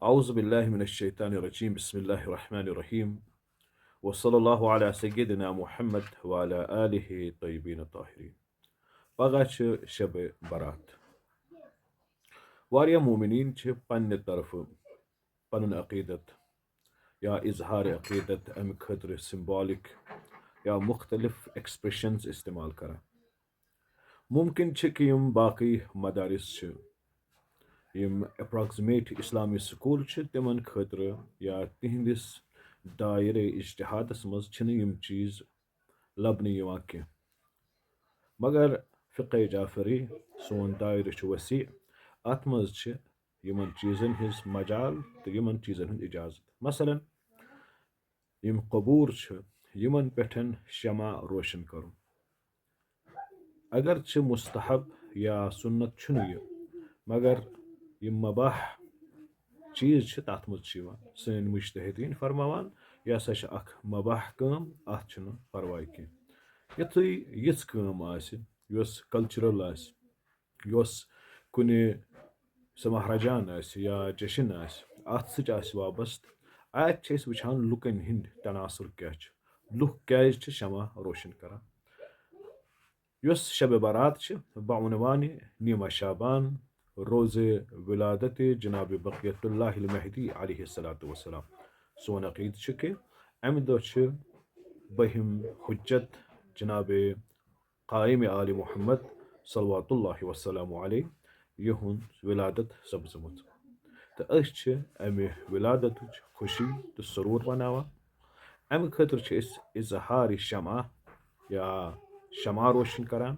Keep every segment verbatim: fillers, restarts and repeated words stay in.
اعوذ باللہ من الشیطان الرجیم، بسم اللہ الرحمن الرحیم، وصلی اللہ علی سیدنا محمد وعلی آلہ طیبین طاہرین۔ پگاہ چھِ شب برات۔ واریاہ مومنین چھِ پننہِ طرفہٕ پنُن عقیدت یا اظہار عقیدت امہِ خٲطرٕ سمبولک یا مختلف ایکسپریشنز استعمال کران۔ ممکن چھِ کہِ یِم باقٕے مدارس چھِ، یِم اپراکسمیٹ اسلامی سکول چھِ، تِمن خٲطرٕ یا تِہنٛدِس دایرے اجتہادس منٛز چھِنہٕ یِم چیٖز لبنہٕ یِوان کینٛہہ۔ مگر فقہ جعفری، سون دایرٕ چھُ وسیع، اتھ منٛز چھِ یِمن چیٖزن ہٕنٛز مجال تہٕ یِمن چیٖزن ہُنٛد اجازت۔ مثلاً، یِم قبور چھِ، یِمن پٮ۪ٹھ شمع روشن کرُن۔ اگرچہِ مستحب یا سنت چھُنہٕ یہِ، مگر یِم مباح چیٖز چھِ، تَتھ منٛز چھِ یِوان۔ سٲنۍ مجتہدیٖن فرماوان، یہِ ہسا چھِ اکھ مباح کٲم، اَتھ چھُنہٕ پرواے کینٛہہ۔ یِتھُے یِژھ کٲم آسہِ، یۄس کلچرل آسہِ، یۄس کُنہِ سُہ مہرجان آسہِ یا جشن آسہِ، اَتھ سۭتۍ آسہِ وابستہٕ، اَتہِ چھِ أسۍ وٕچھان لُکن ہٕنٛدۍ تناسل کیٛاہ چھِ، لُکھ کیٛازِ چھِ شمع روشن کران۔ یۄس شب برات چھِ، بعنوان نیمہ شعبان، روزِ ولادت جناب بقیت اللہ المہدی علیہ الصلوۃ والسلام۔ سون عقیدٕ چھُ کہِ اَمہِ دۄہ چھِ بٔہِم حجت جناب قائم آل محمد صلوات اللہ وسلام علیہ یِہُنٛد ولادت سپزمٕژ۔ تہٕ أسۍ چھِ اَمہِ ولادتٕچ خوشی تہٕ سرور مناوان۔ اَمہِ خٲطرٕ چھِ أسۍ اظہار شمع یا شمع روشن کران،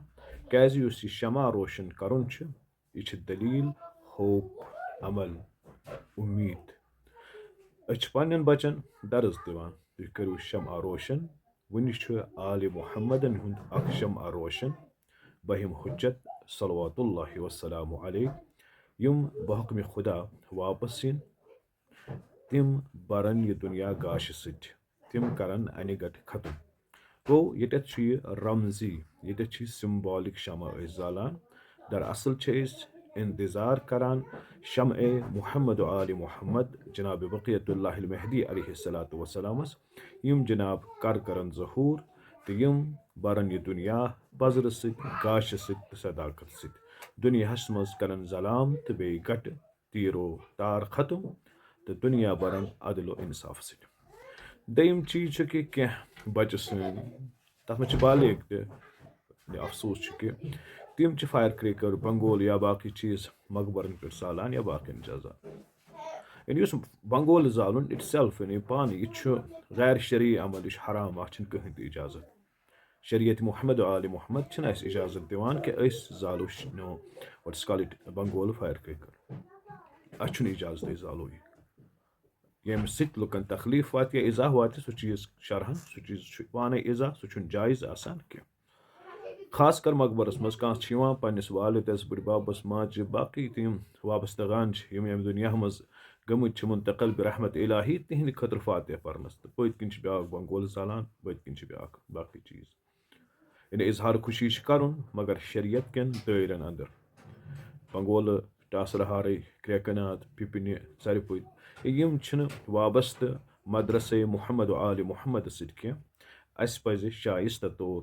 کیازِ یُس یہِ شمع روشن کرُن چھُ، یہِ چھِ دلیل، ہوپ، عمل، امید۔ أسۍ چھِ پننٮ۪ن بچن درس دِوان، تُہۍ کٔرِو شمع روشن۔ وُنہِ چھُ آلِ محمدن ہُنٛد اکھ شمع روشن، بہم حجت صلوات اللہ وسلام علیہ، یِم بحکمِ خدا واپس یِن، تِم برن یہِ دُنیا گاشہِ سۭتۍ، تِم کرن انہِ گٹہٕ ختم۔ گوٚو، ییٚتٮ۪تھ چھُ یہِ رمزی، ییٚتٮ۪تھ چھِ یہِ سمبولک شمع أسۍ زالان۔ دراصل چھِ أسۍ انتظار کران شمع محمد و آل محمد جناب بقیت اللہ المہدی علیہ الصلوۃ والسلامس، یِم جناب کر کرن ظہور تہٕ یِم برن یہِ دُنیا بزرٕ سۭتۍ، گاشہِ سۭتۍ تہٕ صداقت سۭتۍ۔ دُنیاہس منٛز کرن ظلام تہٕ بیٚیہِ گٹہٕ تیٖرو تار ختم تہٕ دُنیا برن عدل و انصاف سۭتۍ۔ دوٚیِم چیٖز چھُ کہِ کینٛہہ بچہٕ سٲنۍ، تتھ منٛز چھِ بالغ تہِ، یعنی افسوس چھُ کہِ تِم چھِ فائر کریکر، بنگول یا باقٕے چیٖز مقبرن پٮ۪ٹھ زالان یا باقین جزا۔ یعنی یُس بنگول زالُن اٹ سیلف، یعنی پانہٕ، یہِ چھُ غیر شرعی عمل، یہِ چھُ حرام، اتھ چھُنہٕ کٕہٕنۍ تہِ اجازت۔ شریعت محمد و آل محمد چھِنہٕ اَسہِ اجازت دِوان کہِ أسۍ زالو ش-، نو، what is call it، Bengal fire cracker. اَسہِ چھُنہٕ اجازت أسۍ زالو یہِ۔ ییٚمہِ سۭتۍ لُکن تکلیف واتہِ یا ایزا واتہِ، سُہ چیٖز شرحن، سُہ چیٖز چھُ پانے ایزا، سُہ چھُنہٕ جایز آسان کینٛہہ۔ خاص کر مقبرس منٛز کانٛہہ چھُ یِوان پننِس والدس، بٕڈببس، ماجہِ، باقٕے تِم وابستگان چھِ، یِم ییٚمہِ دُنیا منٛز گٔمٕتۍ چھِ منتقل برحمت الہی، تِہنٛدِ خٲطرٕ فاتحہ پرنس۔ تہٕ پٔتۍ کِنۍ چھِ بیٛاکھ بنگول زالان، پٔتۍ کِنۍ چھِ بیٛاکھ باقٕے چیٖز۔ یعنی اظہار خوشی چھِ کرُن، مگر شریعت کٮ۪ن دٲیرن اندر۔ بنگولہٕ، ٹاسہٕ رہارٕے، کرٛیکہٕ ناد، پِپنہِ، ژرِ پُلۍ، یِم چھِنہٕ وابستہٕ مدرسے محمد و آل محمد سۭتۍ کینٛہہ۔ اَسہِ پزِ شائستہ طور